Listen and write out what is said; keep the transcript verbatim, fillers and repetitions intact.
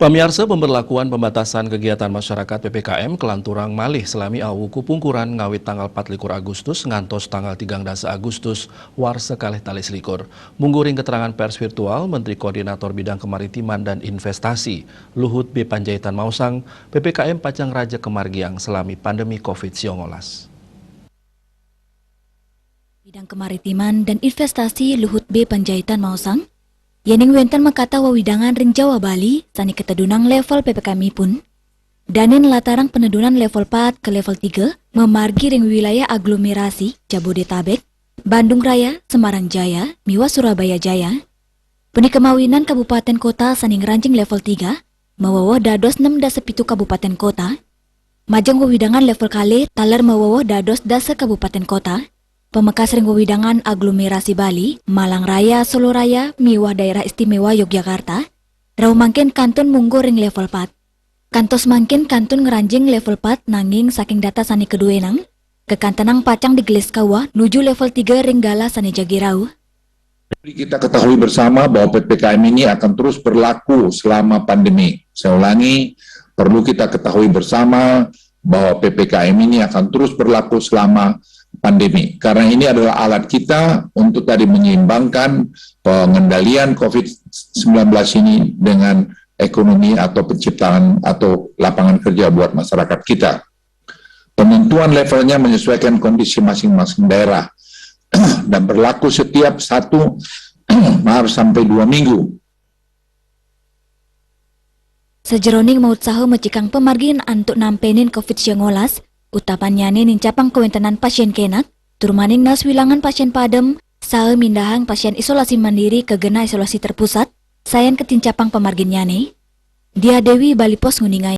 Pamiarsa, pemberlakuan pembatasan kegiatan masyarakat P P K M kalanturang malih salami awuku pungkuran ngawit tanggal patlikur Agustus ngantos tanggal tigang dasa Agustus warsa kalih tali selikur. Mungguh ring keterangan pers virtual, Menteri Koordinator Bidang Kemaritiman dan Investasi, Luhut B Panjaitan maosang, P P K M pacang raja kamargiang salami pandemi covid siangolas. Bidang Kemaritiman dan Investasi Luhut B Panjaitan maosang, yening wenten makatah wewidangan ring Jawa Bali sane katedunang level P P K M ipun, dane nlatarang penedunan level pat ke level tiga mamargi ring wilayah aglomerasi Jabodetabek, Bandung Raya, Semarang Jaya, miwah Surabaya Jaya. Punika mawinan kabupaten kota sane ngranjing level tiga, mawewehan dados nem dasa pitu kabupaten kota, majeng wewidangan level kalih taler mawewehan dados dasa kabupaten kota, pamekas ring wewidangan aglomerasi Bali, Malang Raya, Solo Raya, miwah Daerah Istimewa Yogyakarta, rauh mangkin kantun mungguh ring level pat. Kantos mangkin kantun ngranjing level pat, nanging saking data sane kaduenang, kakantenang pacang digelis kawah nuju level tiga ring galah sane jagi rauh. Perlu kita ketahui bersama bahwa P P K M ini akan terus berlaku selama pandemi. Saya ulangi, perlu kita ketahui bersama bahwa P P K M ini akan terus berlaku selama pandemi. Karena ini adalah alat kita untuk tadi menyeimbangkan pengendalian covid sembilan belas ini dengan ekonomi atau penciptaan atau lapangan kerja buat masyarakat kita. Penentuan levelnya menyesuaikan kondisi masing-masing daerah dan berlaku setiap satu, maaf, sampai dua minggu. Sajeroning mautsaha mecikang pamargin antuk nampenin covid siangolas, utapannyane nincapang kawentenan pasien kenak, tur maning naas wilangan pasien padem, saha mindahang pasien isolasi mandiri ka genah isolasi terpusat, sayan katincapang pamarginnyane. Dia Dewi, Bali Post, nguningain.